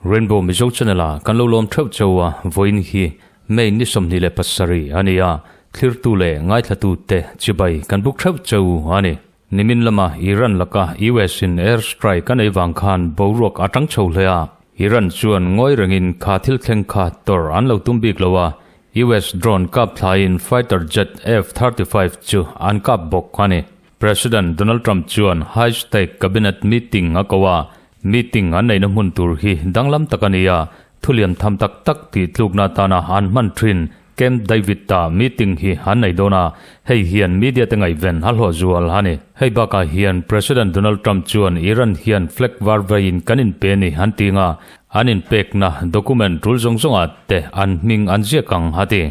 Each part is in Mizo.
Rainbow Mizo Channel a kan lo lawm theuh cheu a, vawiin hi May ni 27 a ni a, thlirtu leh ngaithlatu te chibai kan buk theuh cheu a ni. Nimin lama Iran laka US in air strike a nei vang khan boruak a tang chho hle a, Iran chuan ngawi rengin kha thil thleng kha tawrh an lo tum bik lo a, US drone kap thlaiin fighter jet F-35 chu an kap bawk a ni. President Donald Trump chuan high stake cabinet meeting a ko a, meeting an neihna hmun tur hi danglam tak a ni a, thuliam tham tak tak tih tlukna atana an hman thin Camp David-a meeting hi an nei dawn a, hei hian media te ngaihven a hlawh zual a ni. Hei bakah hian President Donald Trump chuan Iran hian flag var veiin kan inpe ni an ti nga, an inpekna document tul zawng zawngah te an hming an ziak ang a ti.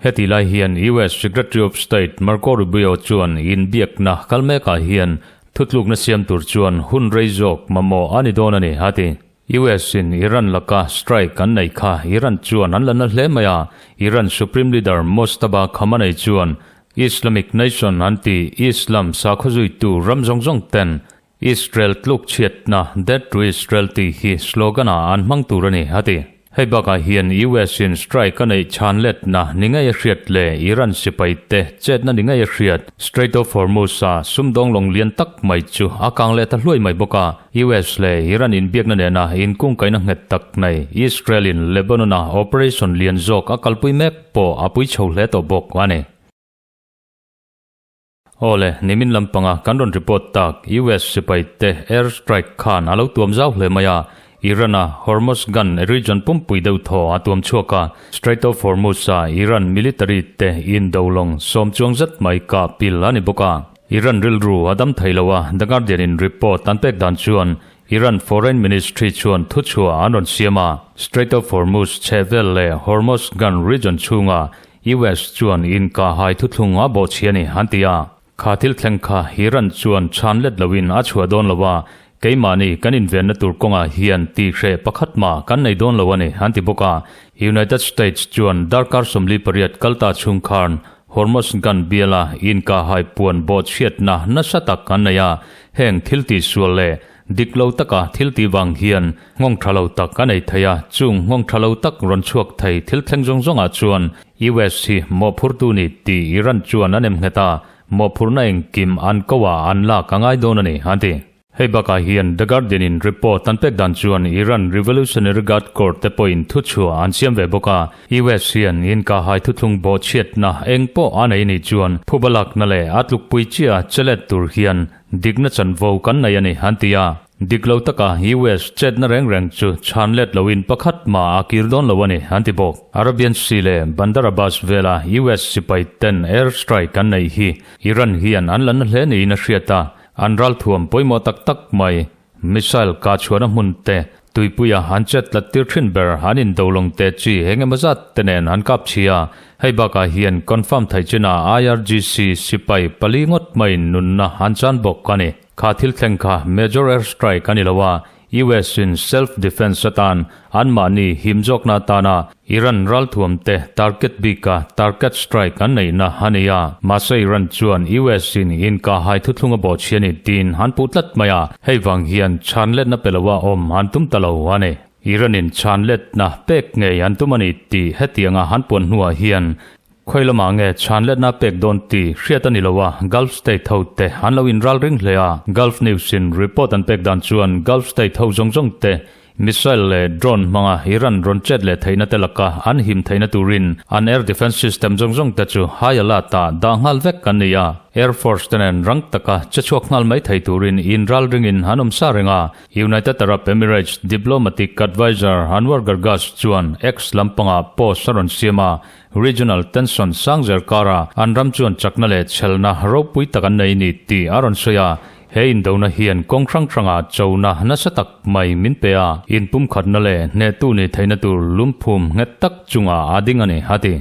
Heti lai hian US Secretary of State Marco Rubio chuan inbiakna kal mekah hian thutlukna siam tur chuan hun rei zawk mamawh a ni dawn a ni, a ti. US in Iran laka strike an nei kha Iran chuan an la na hle mai a, Iran Supreme Leader Mojtaba Khamenei chuan Islamic Nation an ti Islam sakhaw zuitu ram zawng zawng ten Israel tluk chhiatna Death to Israel tih hi slogan ah an hmang tur a ni, a ti. Hei bakah hian US in strike a neih chhan letna ni ngei a hriat leh Iran sipai te chetna ni ngei a hriat Strait of Hormuz a sumdawng lawng lian tak mai chu a kang leh ta hluai mai bawk a. US leh Iran inbiakna nena inkungkaihna nghet tak nei Israel in Lebanon a operation lian zawk a kalpui mek pawh a pui chho hle tawh bawk a ni. Awle, nimin lampanga kan rawn report tak US sipai te air strike khan a lo tuam zau hle mai a, Iran a Hormuz Gun region pumpui deuh thaw a tuam chhuak a, Strait of Hormuz a Iran military te indo lawng sawm chuang zet mai kah pil a ni bawk a. Iran rilru a dam thei lo a, The Guardian in report an pek dan chuan Iran Foreign Ministry chuan thuchhuah an rawn siam a, Strait of Hormuz chhehvel leh Hormuz Gun region chhunga US chuan inkahhai thuthlung a bawhchhi a ni, an ti a. Kha thil thleng kha Iran chuan chhan let loin a chhuah dawn lo a, keimahni kan invenna tur kawngah hian tihreh pakhat mah kan nei dawn lo a ni, an ti bawk a. United States chuan darkar 48 kalta chhung khan Hormuz Gan biala inkahhai puan bawhchhiatna nasa tak an nei a, heng thil tihsual leh Dik lo taka thil tih vang hian nghawng tha lo tak a nei thei a, chung nghawng tha lo tak rawn chhuak thei thil thleng zawng zawngah chuan US hi mawhphurtu ni tih Iran chuan a nem nghet a, mawhphurhna engkim an ko ah an lak a ngai dawn a ni, an ti. Hei bakah hian The Guardian in report an pek dan chuan Iran Revolutionary Guard Corps te pawhin thuchhuah an siam ve bawk a, US hian inkahhai thuthlung bawhchhiatna eng pawh a nei nih chuan phuba lakna leh a tlukpui chiah chelet tur hian Dikna chanvo kan nei a ni, an ti a. Dik lo taka US chetna reng reng chu chhan let loin pakhat mah a kir dawn lo a ni, an ti bawk. Arabian Sea leh Bandar Abbas vela US sipai ten air strike an neih hi Iran hian an la na hle niin a hriat a, an ralthuam pawimawh tak tak mai. Missile kah chhuahna hmun te, tuipuia an chet tlat tir thin ber an indo lawng te chi eng emaw zat te nen an kap chhi a, hei bakah hian confirm theih chinah IRGC sipai pali ngawt maiin nunna an chan bawk a ni. Kha thil thleng kha major air strike a ni lo a, US in self defense atan anmahni him zawkna atana Iran ralthuam te target bika target strike an neihna a ni a, mahse Iran chuan US in inkahhai thuthlung a bawhchhi a ni tiin an puh tlat mai a, hei vang hian chhan letna pe loa awm an tum ta lo a ni. Iran in chhan letna pek ngei an tum a ni tih hetianga an puan hnuah hian khawi lamah nge chhan letna pek dawn tih hriat a ni lo a, Gulf state ho te an lo inral ring hle a, Gulf News in report an pek dan chuan Gulf state ho zawng zawng te Missile leh drone hmanga Iran rawn chet leh theihna te laka an him theihna turin an air defence system zawng zawng te chu high alert ah dah nghal vek an ni a. Air Force te nen rang taka che chhuak nghal mai thei turin inral ringin an awm sa reng a. United Arab Emirates diplomatic adviser Anwar Gargash chuan X lampangah post a rawn siam a, regional tension sang zel kara an ram chuan chakna leh chhelna ropui tak an nei ni tih a rawn sawi a. He indona hian kawng hrang hrangah chona nasa tak mai min pe a, inpumkhatna leh hnehtu ni theihna tur lumphum nghet tak chungah a ding a ni, a ti.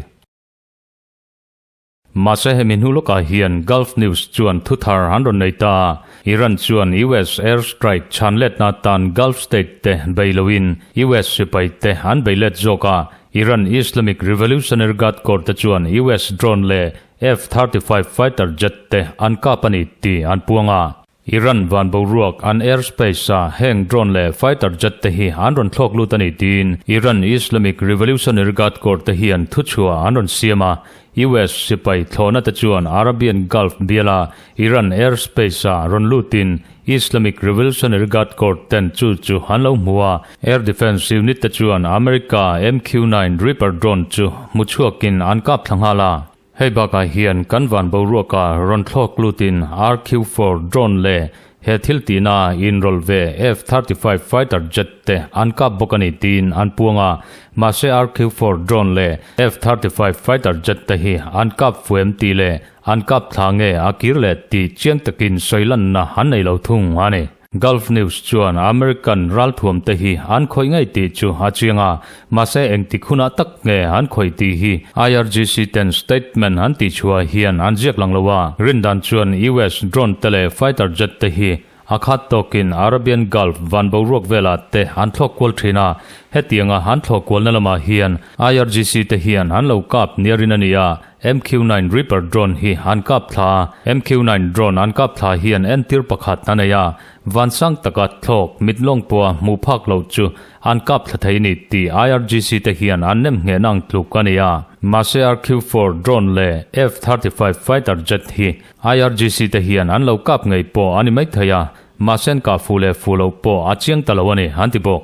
Mahse hemi hnu lawkah hian Gulf News chuan thuthar an rawn nei ta a, Iran chuan US air strike chhan letna atan Gulf state te bei loin US sipai te an bei let zawk a. Iran Islamic Revolutionary Guard Corps te chuan US drone leh F-35 fighter jet te an kap a ni tih an puang a. Iran van boruak an airspace a heng drone leh fighter jet te hi an rawn thlawk lut a ni tiin Iran Islamic Revolutionary Guard Corps te hian thuchhuah an rawn siam a. US sipai thlawhna te chuan Arabian Gulf biala Iran airspace a rawn lutin Islamic Revolutionary Guard Corps ten chu chu an lo hmu a. Air Defence Unit te chuan America MQ-9 Reaper drone chu hmu chhuakin an kap thla nghal a. Hei bakah hian kan van boruaka rawn thlawk lutin RQ-4 drone leh he thil tihna inrawlh ve F-35 fighter jet te an kap bawk a ni tiin an puang a. Mahse RQ-4 drone leh F-35 fighter jet te hi an kap fuem tih leh an kap thla nge a kir leh tih chiang takin sawi lanna an nei lo thung a ni. Gulf News chuan American ralthuam te hi an khawih ngei tih chu a chiang a, mahse engtik hunah tak nge an khawih tih hi IRGC ten statement an tihchhuah hian an ziak lang lo a. Rindan chuan US drone te leh fighter jet te hi a khat tawkin Arabian Gulf van boruak velah te an thlawk kual thin a, hetianga an thlawh kualna lamah hian IRGC te hian an lo kap niarin a ni a, MQ-9 Reaper drone hi an kap thla a, MQ-9 drone an kap thla hian entir pakhat a nei a, vansang taka thlawk mit lawng pawha hmuh phak loh chu an kap thla thei a ni tih IRGC te hian an nem nghehna ang tluk a ni a. Mahse RQ-4 drone leh F-35 fighter jet hi IRGC te hian an lo kap ngei pawh a ni maithei a, mahse an kah fuh leh fuh loh pawh a chiang ta lo a ni, an ti bawk.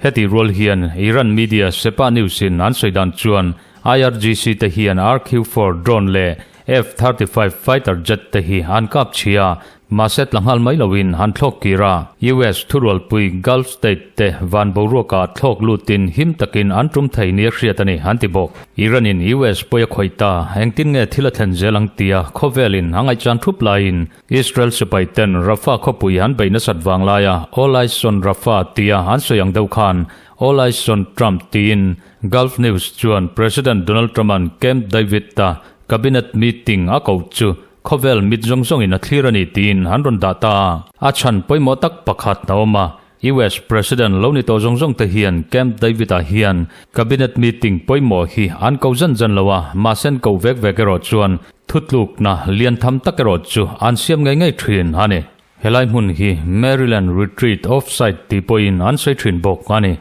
Heti rual hian Iran media Sepah News in an sawi dan chuan IRGC te hian RQ-4 drone leh F-35 fighter jet te hi an kap chhi a, mahse tla nghal mai loin an thlawk kir a. US thurualpui Gulf state te van boruakah thlawk lutin him takin an tum thei nia hriat a ni, an ti bawk. Iran in US pawi a khawih ta, engtin nge thil a thlen zel ang tia khawvelin a ngaihchan thup laiin Israel sipai ten Rafah khawpui an beih nasat vang laia All Eyes on Rafah tia an sawi ang deuh khan All Eyes on Trump tiin Gulf News chuan President Donald Trump-a'n Camp David-a Cabinet meeting a koh chu khawvel mit zawng zawngin a thlir a ni tiin an rawn dah ta a. A chhan pawimawh tak pakhat a awm a, US President lo ni tawh zawng zawng te hian Camp David-ah hian Cabinet meeting pawimawh hi an ko zan zan lo a, mahse an ko vek vek erawh chuan thutlukna lian tham tak erawh chu an siam ngei ngei thin a ni. Helai hmun hi Maryland Retreat Off-site tih pawhin an sawi thin bawk a ni.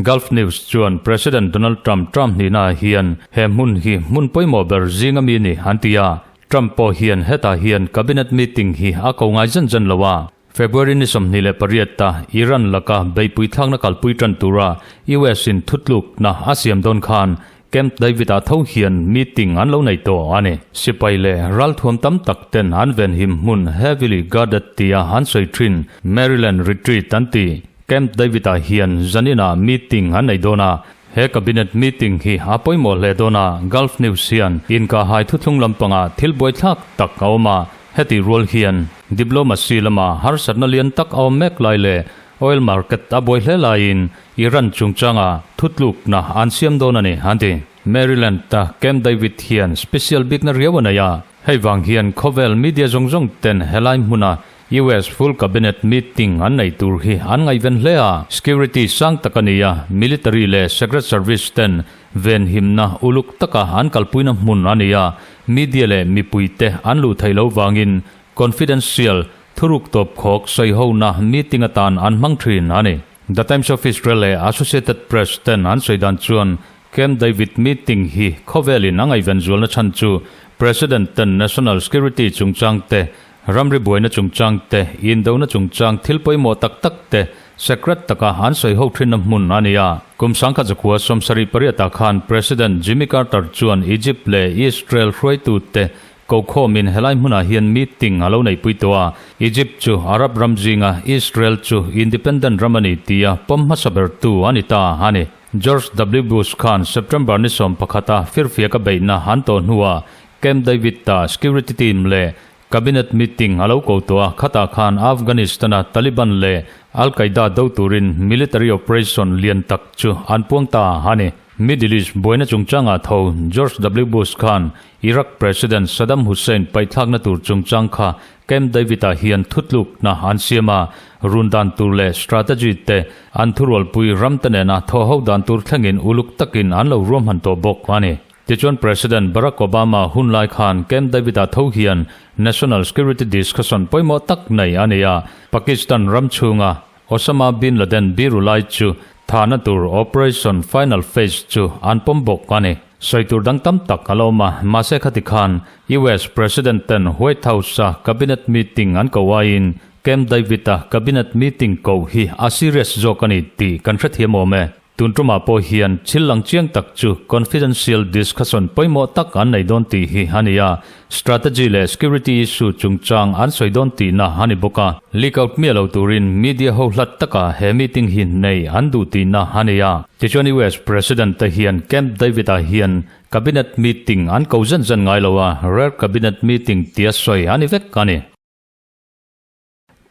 Gulf News chuan President Donald Trump term hnihnaah hian he hmun hi hmun pawimawh ber zinga mi ni an ti a. Trump pawh hian hetah hian cabinet meeting hi a ko ngai zen zen lo a. February ni 28 a Iran laka beihpui thlakna kalpui tan tura US in thutlukna a siam dawn khan Camp David-ah tho hian meeting an lo nei tawh a ni. Sipai leh ralthuam tam tak ten an venhim hmun heavily guarded tia an sawi thin Maryland Retreat an ti. Camp David-ah hian zaninah meeting an nei dawn a, he cabinet meeting hi a pawimawh hle dawn a, Gulf News hian inkahhai thuthlung lampangah thil buaithlak tak a awm a, heti rual hian diplomacy lama harsatna lian tak a awm mek lai leh oil market a buai hle laiin Iran chungchanga thutlukna an siam dawn a ni, an ti. Maryland-a Camp David hian special bikna riau a nei a, hei vang hian khawvel media zawng zawng ten helai hmuna US full cabinet meeting an nei tur hi an ngaihven hle a. Security sang tak a ni a, military leh secret service ten venhimna uluk taka an kalpuina hmun a ni a, media leh mipuite an luh theih loh vangin confidential thuruk tawp khawk sawihona meeting atan an hmang thin a ni. The Times of Israel leh Associated Press ten an sawi dan chuan Camp David meeting hi khawvelin a ngaihven zualna chhan chu President ten national security chungchang te, ramri buaina chungchang te, indona chungchang thil pawimawh tak tak te secret taka an sawi ho thinna hmun a ni a. Kum 1978 ah khan President Jimmy Carter chuan Egypt leh Israel hruaitute Kokhawmin helai hmunah hian meeting a lo neihpui tawh a, Egypt chu Arab ram zinga Israel chu independent ram a ni tia pawm hmasa bertu a ni ta a ni. George W. Bush khan September ni 11 a firfiak a beihna an tawh hnuah Camp David-a security team leh cabinet meeting a lo ko tawh a, khatah khan Afghanistan-a Taliban leh Al-Qaeda do turin military operation lian tak chu an puang ta a ni. Middle East buaina chungchangah tho George W Bush khan Iraq President Saddam Hussein paihthlakna tur chungchang kha Camp David-ah hian thutlukna an siam a, run dan tur leh strategy te an thurualpui ramte nena thawhho dan tur thlengin uluk takin an lo ruahman tawh bawk a ni. Tichuan President Barack Obama hun lai khan Camp David-ah tho hian National Security Discussion pawimawh tak nei a ni a, Pakistan ram chhunga Osama bin Laden biru lai chu thahna tur Operation Final Phase chu an pawm bawk a ni. Sawi tur dang tam tak a lo awm a, mahse khati khan US President ten White House-a Cabinet meeting an ko aiin Camp David-a Cabinet meeting koh hi a serious zawk a ni tih kan hrethiam awm e. Tun tumah pawh hian thil lang chiang tak chu confidential discussion pawimawh tak an nei dawn tih hi a ni a, strategy leh security issue chungchang an sawi dawn tihna a ni bawk a. Leak out miah lo turin media ho hlat taka he meeting hi nei an duh tihna a ni a. Tichuan US President te hian Camp David-ah hian Cabinet meeting an ko zen zen ngai lo a, rare Cabinet meeting tia sawi a ni vek a ni.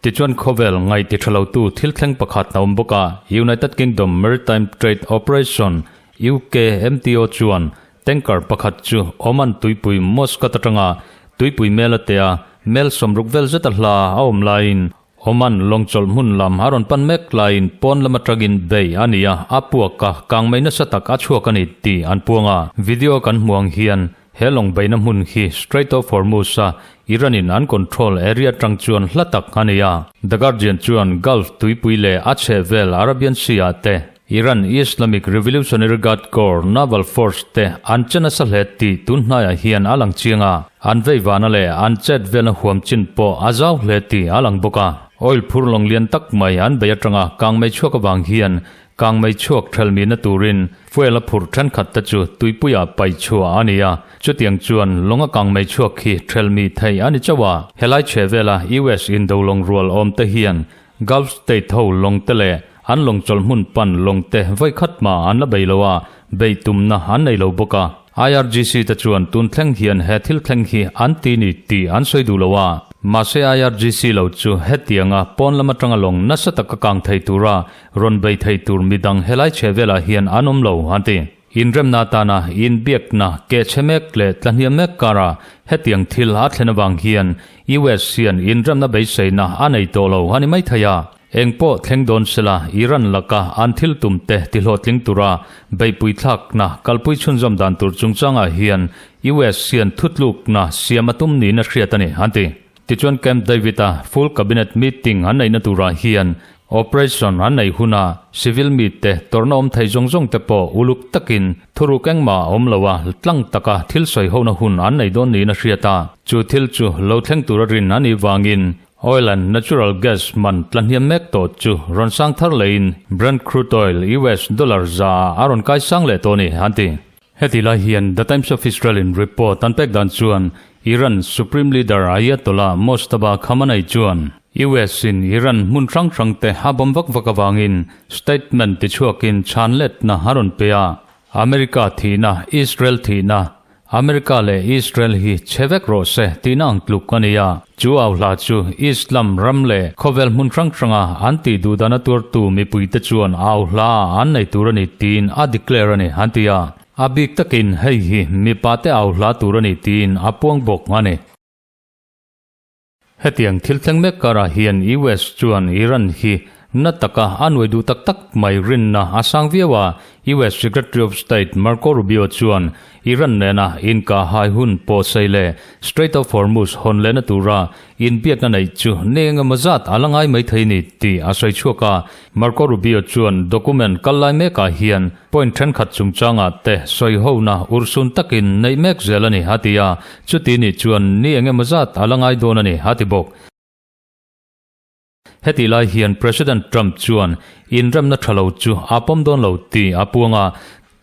Tichuan khawvel ngaih ti tha lotu thil thleng pakhat a awm bawk a, United Kingdom Maritime Trade Operation, UKMTO, chuan tanker pakhat chu Oman tuipui Muscat atanga tuipui mel atea mel 60 vel zeta hla a awm laiin Oman lawngchawlh hmun lam a rawn pan mek laiin pawn lam atangin bei a ni a, a puak a, kangmei nasa tak a chhuak a ni tih an puang a. Video kan hmuh ang hian He lawng beihna hmun hi Strait of Hormuz-a Iran-in an control area atang chuan hla tak a ni a. The Guardian chuan Gulf tuipui leh a chhehvel Arabian Sea-ah te Iran Islamic Revolutionary Guard Corps naval force te an che nasa hle tih tun hnaiah hian a lang chiang a, an veivana leh an chet velna huam chin pawh a zau hle tih a lang bawk a. Oil phur lawng lian tak mai an bei atanga kangmei chhuak avang hian Kangmei chhuak thelmina turin fuel a phurh thenkhat te chu tuipuiah paih chhuah a ni a, chutiang chuan lawnga kangmei chhuak hi thelmi theih a ni chauh a. Helai chhe vela US indo lawng rual awm te hian Gulf State ho lawng te leh an lawng chawlh hmun pan lawng te vawikhat hma an la bei lo a, bei tumna an nei lo bawk a. IRGC te chuan tun thleng hian he thil thleng hi an ti ni tih an sawi duh lo a. Mahse IRGC lo chu hetianga pawn lam atanga lawng nasa taka kang thei tura Rawn bei thei tur midang helai chhe velah hian an awm lo, an ti. Inremna atana inbiakna keh chhe mek leh tlahniam mek kara hetiang thil a thlen avang hian US hian inremna beiseina a nei tawh lo a ni maithei a. Eng pawh thleng dawn sela Iran laka an thil tum te tihlawhtling tura beihpui thlakna kalpui chhunzawm dan tur chungchangah hian US hian thutlukna siam a tum niin a hriat a ni, an ti. Tichuan Camp David-a full cabinet meeting an neihna turah hian operation an neih huna civil mite tawrhna awm thei zawng zawng te pawh uluk takin thuruk engmah a awm lo a, tlang taka thil sawi hona hun an nei dawn niin a hriat a. Chu thil chu lo thleng tura rin a nih vangin oil and natural gas man tla hniam mek tawh chu rawn sang thar leiin Brent crude oil US dollar za ah a rawn kai sang leh tawh a ni, an ti. Heti lai hian The Times of Israel in report an pek dan chuan Iran Supreme Leader Ayatollah Mojtaba Khamenei chuan US in Iran hmun hrang hrang te a bomb vak vak avangin statement tichhuakin chhan letna a rawn pe a. America thihna, Israel thihna, America leh Israel hi chhe vek rawh se tihna ang tluk a ni a. Chu au hla chu Islam ram leh khawvel hmun hrang hranga an tih duhdana tuartu mipuite chuan au hla an nei tur a ni tiin a declare a ni, an ti a. A bik takin hei hi mipate au hla tur a ni tiin a puang bawk a ni. Hetiang thil thleng mek karah hian US chuan Iran hi na taka a nuai duh tak tak mai rinna a sang viau a, US Secretary of State Marco Rubio chuan Iran nena inkah hai hun pawh sei leh Strait of Hormuz hawn lehna tura inbiakna neih chu ni engemaw zat a la ngai mai thei ni tih a sawi chhuak a. Marco Rubio chuan document kal lai mekah hian point thenkhat chungchangah te sawi hona urhsun takin neih mek zel a ni a ti a, chuti nih chuan ni engemaw zat a la ngai dawn a ni a ti bawk. Hetih lai hian President Trump chuan inremna tha lo chu a pawm dawn lo tih a puang a,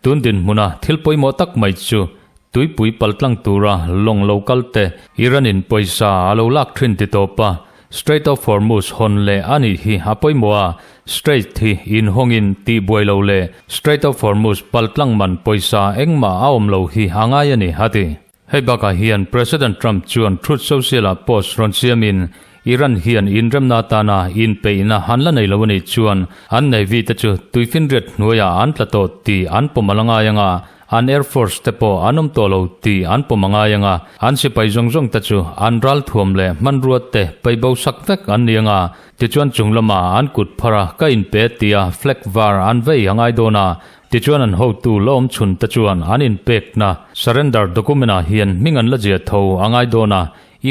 tun dinhmuna thil pawimawh tak mai chu tuipui paltlang tura lawng lo kal te Iran-in pawisa a lo lak thin ti tawp a, Strait of Hormuz hawn leh a nih hi a pawimawh a, Strait hi inhawngin tihbuai lo leh Strait of Hormuz paltlang man pawisa engmah a awm lo hi a ngai a ni, a ti. Hei bakah hian President Trump chuan Truth Social-ah post rawn siamin, Iran hian inremna atana inpeihna an la nei lo a nih chuan an Navy te chu tuifinriat hnuaiah an tla tawh tih an pawm a la ngai ang a, an Air Force te pawh an awm tawh lo tih an pawm a ngai ang a, an sipai zawng zawng te chu an ralthuam leh hmanrua te peibo sak vek an ni ang a, tichuan chung lamah an kut phar a ka inpe tia flag var an vei a ngai dawn a, tichuan an hotu la awm chhun te chuan an inpekna surrender document ah hian hming an la ziah tho a ngai dawn a,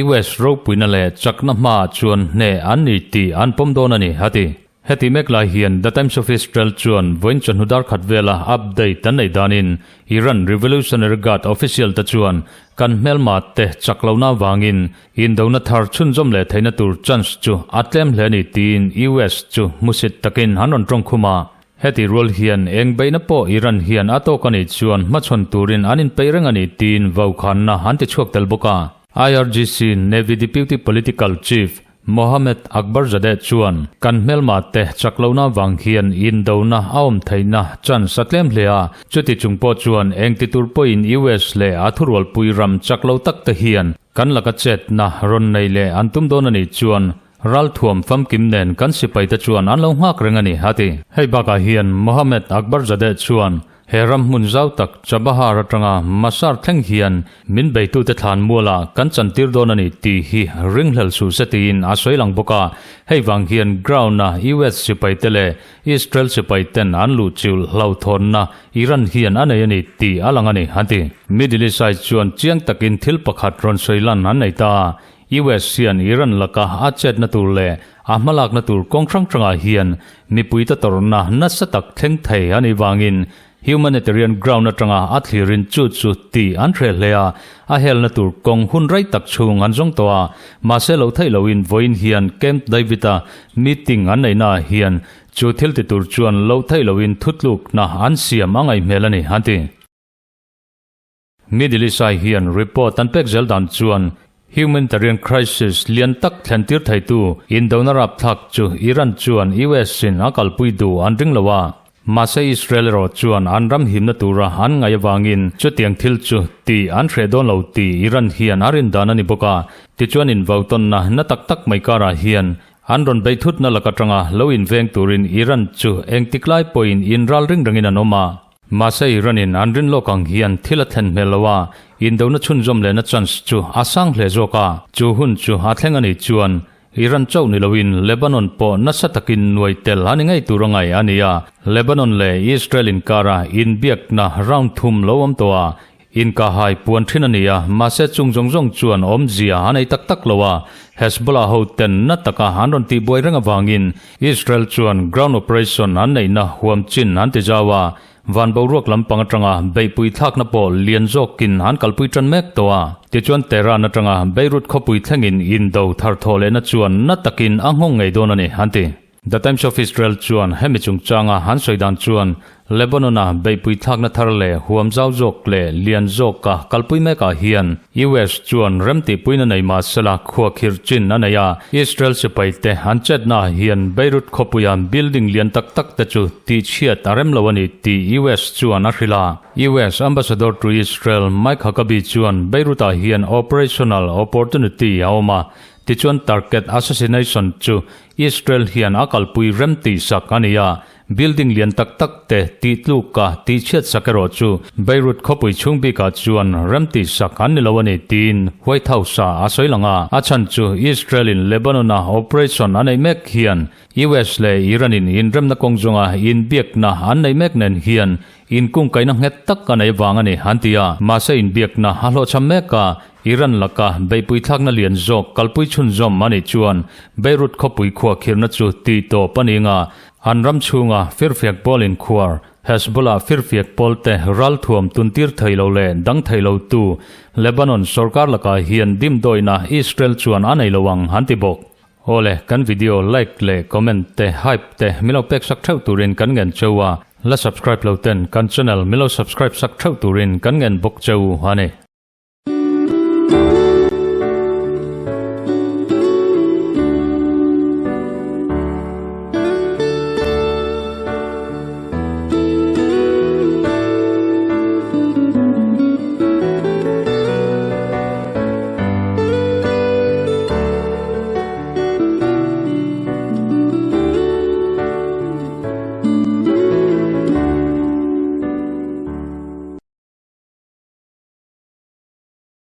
US ropuina leh chakna hmaah chuan hneh an ni tih an pawm dawn a ni, a ti. Heti mek lai hian The Times of Israel chuan vawiin chawhnu dar khat vela update an neih danin Iran Revolutionary Guard official te chuan kan hmelma te chak lohna avangin indona thar chhunzawm leh theihna tur chance chu a tlem hle a ni tiin US chu hmusit takin an rawn tawng khum a. Heti rual hian eng beihna pawh Iran hian a tawk a nih chuan hmachhawn turin an inpeih reng a ni tiin vaukhana an ti chhuak tel bawk a. IRGC Navy Deputy Political Chief Mohammad Akbarzadeh chuan kan hmelma te chak lohna vang hian indona a awm theihna chance a tlem hle a, chuti chung pawh chuan engti tur pawhin US leh a thurualpui ram chak lo tak te hian kan laka chetna rawn nei leh an tum dawn a nih chuan ralthuam famkim nen kan sipai te chuan an lo nghak reng a ni, a ti. Hei bakah hian Mohammad Akbarzadeh chuan He ram hmun zau tak Chabahar atanga Masar thleng hian min beitute thlan mualah kan chantir dawn a ni tih hi ringhlel suh se tiin a sawi lang bawk a. Hei vang hian ground-a US sipaite leh Israel sipaiten an luh chilh hlauhthawnna Iran hian a nei a ni tih a lang a ni, an ti. Middle East Eye chuan chiang takin thil pakhat rawn sawi lan an nei ta a, US hian Iran laka a chetna tur leh a hmalakna tur kawng hrang hrangah hian mipuite tawrhna nasa tak thleng thei a nih vangin humanitarian ground atanga a thlirin chu chu tih an hreh hle a, a helna tur kawng hun rei tak chhung an zawng tawh a, mahse lo theih loin vawiin hian Camp David-a meeting an neihnaah hian chu thil ti tur chuan lo theih loin thutlukna an siam a ngaih hmel a ni, an ti. Middle East-ah hian report an pek zel dan chuan humanitarian crisis lian tak thlentir theitu indona rapthlak chu Iran chuan US-in a kalpui duh an ring lo a. Mahse Israel erawh chuan an ram himna tura an ngaih avangin chutiang thil chu tih an hreh dawn lo tih Iran hian a rin dan a ni bawk a. Tichuan invautawnna na tak tak mai karah hian an rawn bei thutna lak atanga lo inveng turin Iran chu engtik lai pawhin inral ring rengin an awm a. Mahse Iran-in an rin lawk ang hian thil a thlen hmel lo a, indona chhunzawm lehna chance chu a sang hle zawk a. Chu hun chu a thleng a nih chuan Iran chauh ni loin Lebanon pawh nasa takin nuai tel a ni ngei tur a ngaih a ni a. Lebanon leh Israel inkara inbiakna round thum lo awm tawh a, inkahhai puan thin a ni a, mahse chung zawng zawng chuan awmzia a nei tak tak lo a. Hezbollah hoten na taka an rawn tihbuai reng avangin Israel chuan ground operation an neihna huam chin an ti zau a, van boruak lampang atanga beihpui thlakna pawh lian zawkin an kalpui tan mek tawh a. Tichuan Tehran atanga Beirut khawpui thlengin indo tharthawh lehna chuan na takin a nghawng ngei dawn a ni, an ti. The Times of Israel chuan hemi chungchanga an sawi dan chuan Lebanon-a beihpui thlakna thar leh huam zau zawk leh lian zawka kalpui mekah hian US chuan remtihpuina nei mah sela khuakhirh chin a nei a, Israel sipaite an chetnaah hian Beirut khawpuia building lian tak tak te chu tihchhiat a rem lo a ni tih US chuan a hrilh a. US Ambassador to Israel Mike Huckabee chuan Beirut-ah hian operational opportunity a awm a, tichuan target assassination chu Israel hian a kalpui rem tihsak a ni a, building lian tak tak te tih tluk a tihchhiat sak erawh chu Beirut khawpui chhung bikah chuan rem tihsak an ni lo a ni tiin White House-ah a sawi lang a. A chhan chu Israel-in Lebanon-a operation a neih mek hian US leh Iran-in inremna kawng zawnga inbiakna an neih mek nen hian inkungkaihna nghet tak a nei vang a ni an ti a. Mahse inbiakna a hlawhchham mek a, Iran laka beihpui thlakna lian zawk kalpui chhunzawm a nih chuan Beirut khawpui khuahkhirhna chu tih tawp a ni nga. An ram chhunga firfiak pawl inkhuar, Hezbollah firfiak pawlte ralthuam tuntir thei lo leh dang thei lo tu Lebanon sorkar lakah hian dimdawina Israel chuan a nei lo ang an ti bawk. Awle, kan video like leh comment te, hype te milo pek sak theuh turin kan ngen cheu a, la subscribe lo ten kan channel milo subscribe sak theuh turin kan ngen bawk cheu a ni.